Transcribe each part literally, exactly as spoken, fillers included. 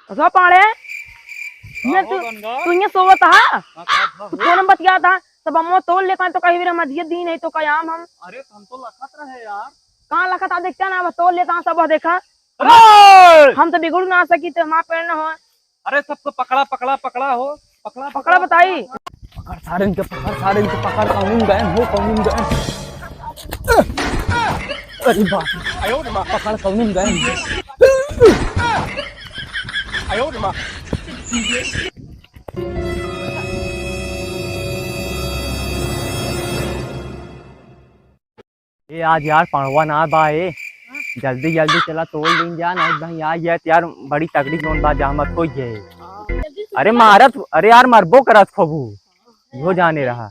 कसो पाड़े? ये हाँ, हो तू, गंगा। तू ये सोवत हा? हाँ, का भा तू हो? फोन में बतियात हा? सब अम्मो तोड़ लेता तो कहीं भी हम दिए दी नहीं तो कहीं आम हम। अरे, हम तो लखत रहे यार। कहाँ लखत हा? देखते ना, अब तोड़ लेता सब देखा। अरे! हम तो बिगड़ ना सकी तो हमारा पेड़ ना हो। अरे, सबको पकड़ा, पकड़ा, पकड़ा हो। पकड़ा, पकड़ा पकड़ा, बताई। पकड़ा। पकड़ सारे इनके, पकड़ सारे इनके, पकड़ कौन गए हो, कौन गए? अरे बाप रे। पकड़ कौन गए? ए, आज यार पड़वा ना बा ए, जल्दी जल्दी चला तोड़ लीन जा, नहीं भाई आज यार, यार बड़ी तगड़ी जोन बा जहमत हो ये। अरे मारत, अरे यार मरबो करत फबू, यो जाने रहा।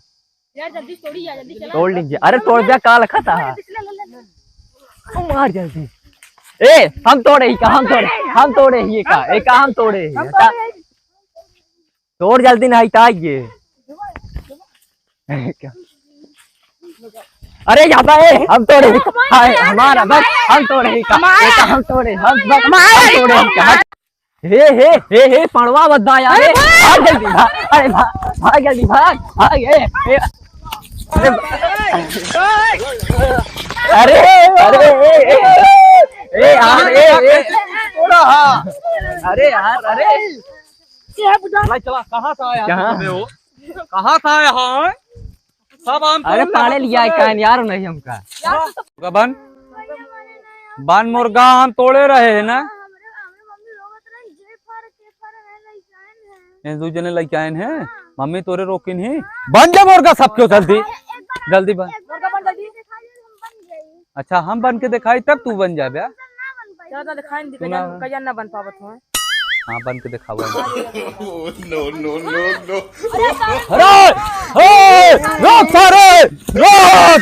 यार जल्दी तोड़ी यार, जल्दी चला। तोड़ लीन जा, अरे तोड़ जा, का लखत हा? ले, ले, ले, ले। ओ मार जल्दी। ए, हम तोड़े ही का, हम तोड़े, हम तोड़े ही का, ए का हम तोड़े ही, हम अच्छा। तोड़े ही। तोड़ जल्दी नहीं ता ये। अरे यहाँ पे, ए, हम तोड़े ही का, हाय, हमारा बस, हम तोड़े ही का, हमारा। ए का हम तोड़े, हम बस, हमारा। हम तोड़े ही का। हे, हे, हे, हे, पड़वा बद्दा यार, अरे ए, भाग। भाग जल्दी, भाग, अरे भाग, भाग जल्दी, भाग, भाग, ए, ए, अरे, अरे, अरे, ए, ए, ए, यार, ए, ए, अरे यार, अरे। चला, चला, कहाँ से आया कहाँ? तुम हो? कहाँ से आया है? सब आम अरे तोड़ पाड़े लिया है, कान यार नहीं हमका। गबन, बान मुर्गा हम तोड़े रहे हैं ना। ये दू जने लइके आए हैं। मम्मी तोरे रोकिन ही। बन जा मुर्गा सब क्यों जल्दी। जल्दी बन। अच्छा, हम बन के दिखाई तब तू बन जाबे। ज्यादा दिखाई नहीं, तू ना कहिया, कहिया ना बन पावत हो। हाँ, बन के दिखावा। No, no, no, no। अरे, ए, रोक सारे, रोक।